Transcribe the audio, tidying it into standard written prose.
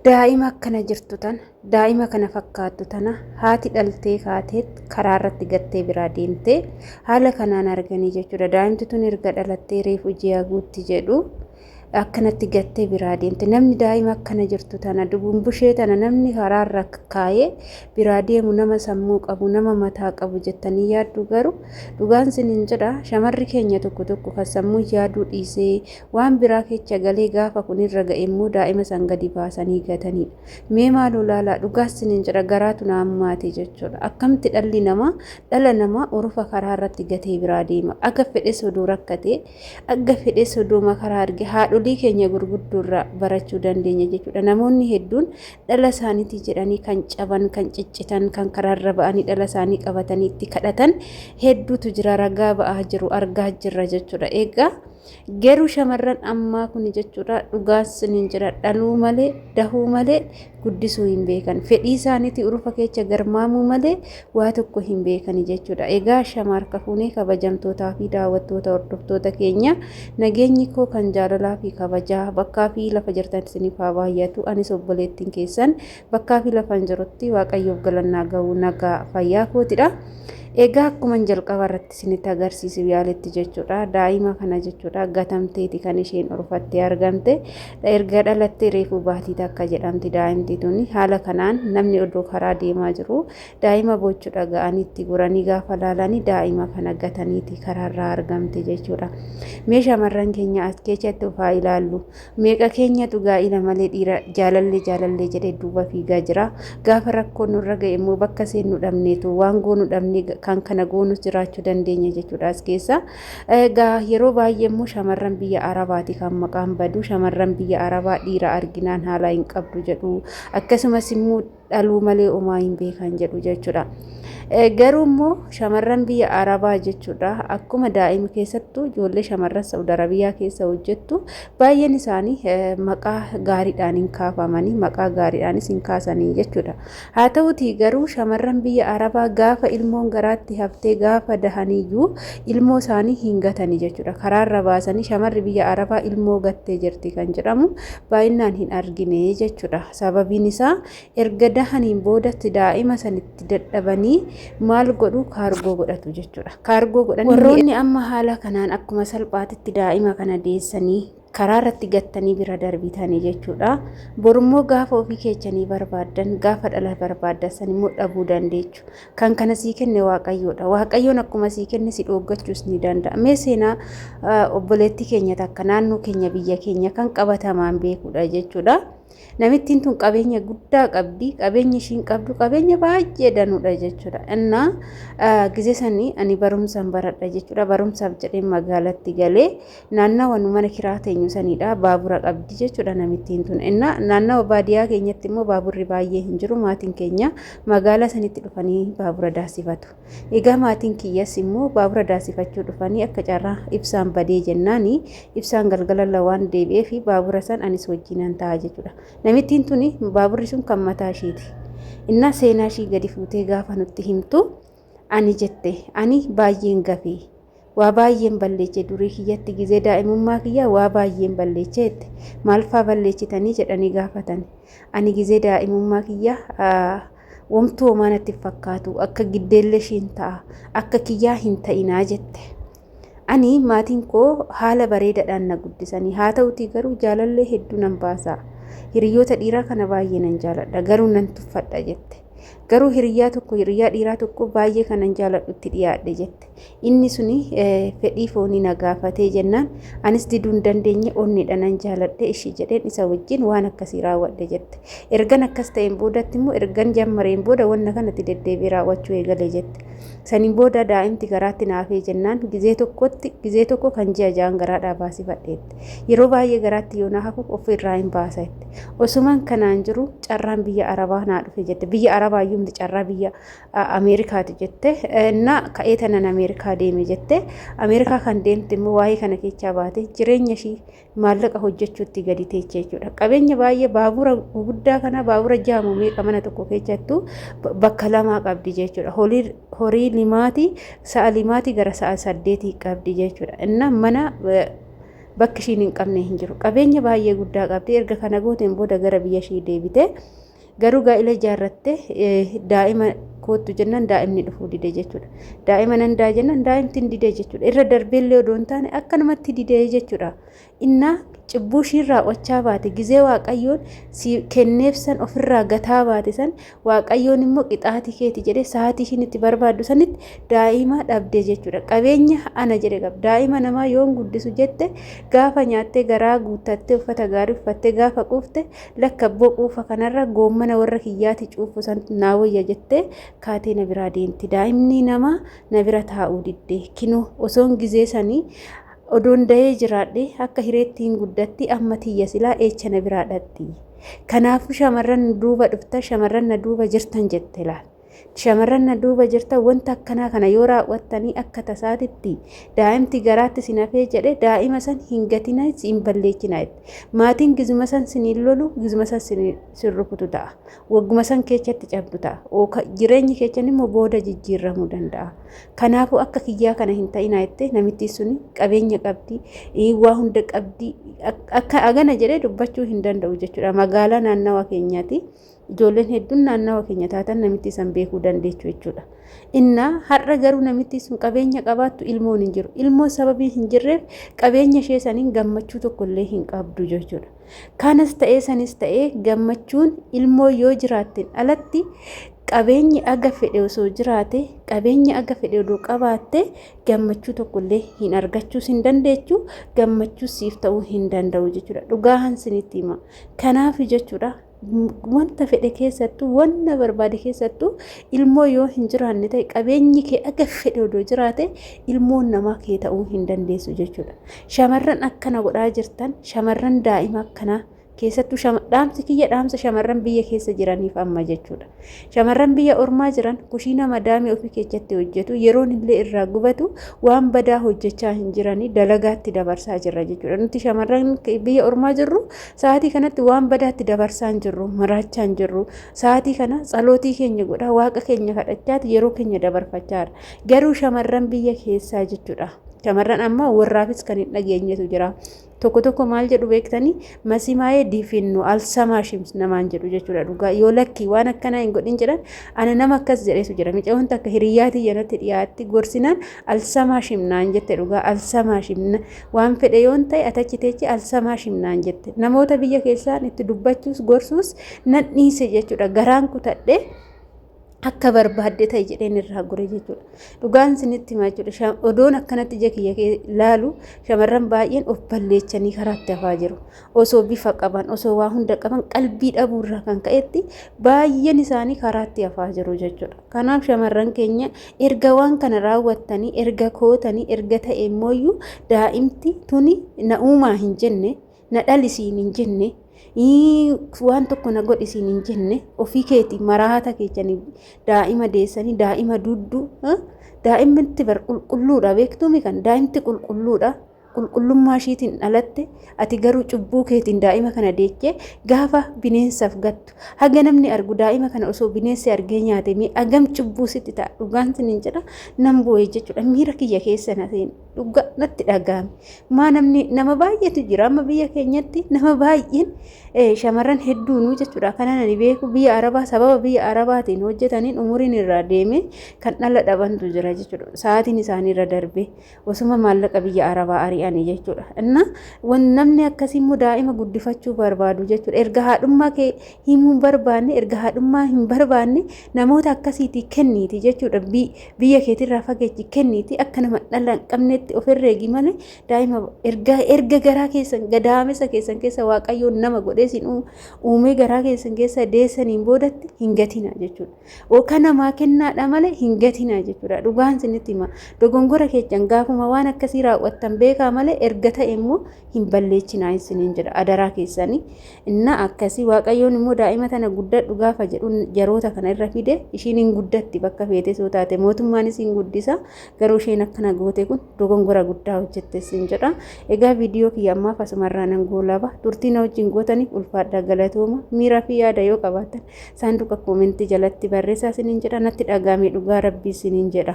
Daa'ima akkana jirtu tana, daa'ima kana fakkaattu tana haati dhaltee kaateet karaa irratti gattee biraa deemtee haala kanaan arganii jechuudha. Daa'imti tun erga dhalattee reefu ji'a guutti jedhu akkanatti gattee biraa deemte. Namni daa'ima akkana jirtu tana dubumbushee tana namni karaarra kaayee biraa deemu nama sammuu qabu, nama mataa qabu jettanii yaaddu garuu dhugaan sinin jedha shamarri keenya tokko tokko kan sammuu yaaduu dhiisee Waan biraa kecha galee gaafa kun irra ga'e immoo daa'ima san gadi baasanii gataniidha. Mee maaloo laalaa dhugaas sinin jedha garaatu na hammaate jechuudha. Akkamti dhalli namaa dhala namaa urufa karaa irratti gatee biraa deema. Aga fedhes odoo rakkatee, aga fedhes odoo makaraa arge haadholii keenya gurguddoo irraa barachuu dandeenya jechuudha. Namoonni hedduun dhala isaaniitii jedhanii kan caban, kan ciccitan, kan karaarra ba'anii dhala isaanii qabatanii itti kadhatan hedduutu jira ragaa ba'aa jiru argaa jirra jechuudha. Egaa Garuu shamarran ammaa kuni jechuudha dhugaan sinin jira dhaluu malee dahuu malee guddisuu hin beekan. Fedhii isaaniitii urufa keessa garmaamuu malee waa tokko hin beekani jechuudha. Egaa shamaarka fuunee kabajamtootaa fi daawwattoota hordoftoota keenya nageenyi koo kan jaalalaa fi kabajaa bakkaa fi lafa jirtan isiniif haa baay'atu. Anis obboleettiin keessan bakkaa fi lafan jirutti waaqayyoof galannaa ga'u nagaa fayyaa kootidha. Egaa akkuman jalqaba irratti isinitti agarsiisuuf yaaletti jechuudha. Daa'ima kana jechuudha gatamteeti kan isheen urfattee argamte. Erga dhalattee reefuu baatii takka jedhamti daa'imti tuni. Haala kanaan namni odoo karaa deemaa jiru daa'ima boochu dhaga'anii itti guranii gaafa laalanii daa'ima kana gataniiti karaarraa argamte jechuudha. Mee shamarran keenya as keessatti of haa ilaallu. Meeqa keenyatu gaa'ila malee dhiira jaalallee jaalallee jedhee duuba fiigaa jira. Gaafa rakkoon nurra ga'e immoo bakka seennu dhabneetu waan goonu dhabnee kan kana goonus jiraachuu dandeenya jechuudha as keessa. Egaa yeroo baay'ee immoo shamarran biyya Arabaati kan maqaan badu. Shamarran biyya Arabaa dhiira arginaan haala hin qabdu jedhu. Akkasumas immoo dhaluu malee homaa hin beekan jedhu jechuudha. Garuu immoo shamarran biyya Arabaa jechuudha akkuma daa'ima keessattuu ijoollee shamarran Saudi Arabiyaa keessa hojjettu baay'een isaanii maqaa gaariidhaan hin kaafamanii maqaa gaariidhaanis hin kaasanii jechuudha. Haa ta'utii garuu shamarran biyya Arabaa gaafa ilmoon garaatti haftee gaafa dahaniyyuu ilmoo isaanii hin gatanii jechuudha. Karaarra baasanii shamarri biyya Arabaa ilmoo gattee jirti kan jedhamu baay'inaan hin argine jechuudha. Sababiin isaa erga dahaniin boodatti daa'ima sanitti dadhabanii maal godhu kaargoo godhatu jechuudha. Kaargoo godhanii warroonni amma haala kanaan akkuma salphaatitti daa'ima kana deessanii karaa irratti gattanii bira darbitanii jechuudha. Borummoo gaafa ofii keechanii barbaaddan gaafa dhala barbaaddan san immoo dhabuu dandeechu. Kan kana sii kenne Waaqayyoodha. Waaqayyoon akkuma sii kenne si dhooggachuus ni danda'a. Mee seenaa obboleettii keenya takka naannoo keenya biyya keenya kan qabatamaan beekudha jechuudha. Namittiin tun qabeenya guddaa qabdi. Qabeenyi ishiin qabdu qabeenya baay'ee danuudha jechuudha. Innaa gizee sanii ani barumsaan baradha jechuudha. Barumsaaf jedhee magaalatti galee naannawa nu mana kiraa teenyu saniidha. Baabura qabdi jechuudha namittiin tun. Innaa naannawa baadiyaa keenyatti immoo baaburri baay'ee hin jiru. Maatiin keenya magaalaa sanitti dhufanii baabura daasifatu. Egaa maatiin kiyyas immoo baabura daasifachuu dhufanii akka carraa ibsaan badee jennaani ibsaan galgalalla waan deebi'eef baabura san anis wajjiinan ta'a jechuudha. Namittiin tuni baaburri sun kan mataa ishiiti. Innaa seenaa ishii gadi fuutee gaafa nutti himtu ani jette ani baay'een gafee waa baay'een balleeche durii kiyyatti gizee daa'imummaa kiyyaa waa baay'een balleeche jette maalfaa balleechitanii jedhanii gaafatan ani gizee daa'imummaa kiyyaa Womtuu homaa natti hin fakkaatu. Akka giddeelleshiin ta'a. Akka kiyyaa hin ta'inaa jette. Ani maatiin koo haala bareedaadhaan na guddisanii. Haa ta'utii garuu jaalallee hedduu nan baasa. Hiriyoota dhiiraa kana baay'ee nan jaaladha. Garuu nan tuffadha jette. Garuu hiriyaa tokko hiriyaa dhiiraa tokko baay'ee kanan jaaladhutti dhiyaadhe jette. Inni suni fedhii foonii na gaafatee jennaan anis diduu hin dandeenye onneedha nan jaaladhe ishii jedheen isa wajjin waan akkasii raawwadhe jette. Ergan akkas ta'een boodatti immoo ergan jammareen booda wanna kanatti deddeebi'ee raawwachuu eegale jette. Saniin booda daa'imti garaatti naafee jennaan gizee tokkotti gizee tokko kan ji'a ja'an garaadhaa baasifadheette. Yeroo baay'ee garaatti yoo na hafu of irraa hin baasa jette. Osuman kanaan jiru carraan biyya Arabaa naa dhufe jette. Biyya Arabaa iyyuu miti carraa biyya Ameerikaati jette. Na ka'ee tanan Ameerikaa deeme jette. Ameerikaa kan deemte immoo waa'ee kana keessaa baate jireenya ishii maallaqa hojjechuutti gadi teeche jechuudha. Qabeenya baay'ee baabura guguddaa kana baabura jaamu meeqa mana tokko keessattuu bakka lamaa qabdi jechuudha. Horii limaati sa'a limaati gara sa'a saddeetii qabdi jechuudha. Inna mana Bakki ishiin hin qabne hin jiru. Qabeenya baay'ee guddaa qabdi. Erga kana gooteen booda gara biyya ishii deebite. Garuu gaa'ila ijaarratte daa'ima koottu jennaan daa'imni dhufuu dide jechuudha. Daa'ima nan daa jennaan daa'imti hin dide jechuudha. Irra darbeellee odoo hin taane akkanumatti dide jechuudha. Innaa cubbuu ishiin raawwachaa baate gizee Waaqayyoon si kenneef san ofirraa gataa baate san Waaqayyoon immoo qixaatii keeti jedhee sa'aatii ishiin itti barbaaddu sanitti daa'ima dhabde jechuudha. Qabeenya ana jedhe qaba. Daa'ima namaa yoon guddisu jette gaafa nyaattee garaa guuttattee uffata gaarii uffattee gaafa quufte lakka abboo quufa kanarra goommana warra kiyyaati cuufu san naa wayya jettee kaatee na biraa deemti. Daa'imni namaa na bira taa'uu didde. Kinoo osoon gizee sanii Odoon dayee jiraadhe akka hireetti hin guddatti amma tiyya silaa eecha na biraa dhaqxi. Kanaafuu shamarran nu duuba dhuftan shamarran na duuba jirtan jette laal. Shamarran na duuba jirtan wanta akkanaa kana yoo raawwattanii akka tasaatitti daa'imti garaatti sin hafee jedhe daa'ima san hin gatina hin balleechinaa jette. Maatiin gizuma san sin hin lolu gizuma san sin rukutu ta'a. Wagguma san keechatti cabdu ta'a. Jireenyi keechan immoo booda jijjiirramuu danda'a. Kanaafuu akka kiyyaa kana hin ta'inaa jettee namittiin suni qabeenya qabdi, waa hunda qabdi, akka agana jedhee dubbachuu hin danda'u jechuudha. Magaalaa naannawa keenyaati. Ijoolleen hedduun naannawa keenya taatan namittii san beekuu dandeechu jechuudha. Innaa har'a garuu namittii sun qabeenya qabaattu ilmoon hin jiru. Ilmoon sababii hin jirreef qabeenya ishee saniin gammachuu tokkollee hin qabdu jechuudha. Kanas ta'ee sanis ta'ee gammachuun ilmoo yoo jiraatteen alatti qabeenyi aga fedhe osoo jiraate qabeenyi aga fedhe odoo qabaatte gammachuu tokkollee hin argachuus hin dandeechu gammachuu siif ta'uu hin danda'u jechuudha. Dhugaa hansinitti hima. Kanaaf jechuudha wanta fedhe keessattuu wanna barbaade keessattuu ilmoo yoo hin jiraanne ta'e qabeenyi kee aga fedhe odoo jiraate ilmoon namaa kee ta'uu hin dandeessu jechuudha. Shamarran akkana godhaa jirtan shamarran daa'ima akkanaa keessattuu dhaamsi kiyya dhaamsa shamarran biyya keessa jiraniif amma jechuudha. Shamarran biyya ormaa jiran kushiina madaamii ofii keessatti hojjetu yeroon illee irraa gubatu waan badaa hojjechaa hin jiranii dalagaatti dabarsaa jirra jechuudha. Nuti shamarran biyya ormaa jirru sa'aatii kanatti waan badaatti dabarsaa hin jirru maraachaa hin jirru sa'aatii kana tsalootii keenya godhaa waaqa keenya kadhachaati yeroo keenya dabarfachaadha. Garuu shamarran biyya keessaa jechuudha. Shamarran amma warraafis kan hin dhageenyetu jira. Tokko tokko maal jedhu beektanii masimaayee diifinnu alsamaashim namaan jedhu jechuudha dhugaa yoo lakkii waan akkanaa hin godhin jedhan ana nama akkas jedhetu jira mucayyoon takka hiriyyaa tiyya natti dhiyaatti gorsinaan alsamaashim naan jette dhugaa alsamaashim waan fedhe yoon ta'e atachi teechi alsamaashim naan jette namoota biyya keessaan itti dubbachuus gorsuus nan dhiise jechuudha garaan kutadhe akka barbaadde ta'i jedheen irraa gore jechuudha. Dhugaan isinitti himaa jechuudha. Odoon akkanatti ija kiyya laalu shamarran baay'een of balleechanii karaatti hafaa jiru. Osoo bifa qaban, osoo waa hunda qaban qalbii dhabuu irraa kan ka'etti baay'een isaanii karaatti hafaa jiru jechuudha. Kanaaf shamarran keenya erga waan kana raawwattanii, erga kootanii, erga ta'e immooyyuu daa'imti tuni na uumaa hin jenne, na dhali siin hin jenne, waan tokko na godhi siin hin jenne ofii keeti maraata keechanii daa'ima deessanii daa'ima duddu daa'imti bar qulqulluudha beektuumi kan daa'imti qulqulluudha qulqullummaa ishiitiin dhalatte ati garuu cubbuu keetiin daa'ima kana deechee gaafa bineensaaf gattu haga namni argu daa'ima kana osoo bineensi argee nyaate mee agam cubbuu sitti ta'a dhugaan sin hin jedha nan boo'e jechuudha miira kiyya keessa na seene dhugaa natti dhaga'ame. Maa namni nama baay'eetu jira amma biyya keenyatti nama baay'een shamarran hedduunuu jechuudha kanan ani beeku biyya arabaa sababa biyya arabaatiin hojjetaniin umuriin irraa deeme kan dhala dhabantu jira jechuudha sa'aatiin isaanii irra darbe osuma maallaqa biyya arabaa ari'anii jechuudha inna namni akkasii immoo daa'ima guddifachuu barbaadu jechuudha erga haadhummaa kee himuu hin barbaanne erga haadhummaa hin barbaanne namoota akkasiitii kenniiti jechuudha biyya keetirraa fageechi kenniiti akka nama dhala hin qabnetti of herreegi malee daa'ima erga erga garaa keessan gadaamessa keessan keessa waaqayyoon nama godhee isin uumee garaa keessan keessa deessaniin boodatti hin gatina jechuudha. Oka namaa kennaadha malee hin gatina jechuudha. Dhugaan isinitti hima. Dogongora keessan gaafuma waan akkasii raawwattan beekaa malee erga ta'e immoo hin balleechinaa isiniin jedha adaraa keessanii. Innaa akkasii waaqayyoon immoo daa'ima tana guddadhu gaafa jedhu jaroota kana irra fide ishiin hin guddatti bakka feete soo taate mootummaanis hin guddisa garuu isheen akkana goote kun dogongora guddaa hojjette sin jedha. Egaa viidiyoo kiyya ammaaf asumarraa nan goolaba turtii na wajjin gootaniif ulfaadhaa galatooma miira fi yaada yoo qabaattan saanduqa koomentii jalatti barreessaa sinin jedha natti dhagaame dhugaa rabbii sinin jedha.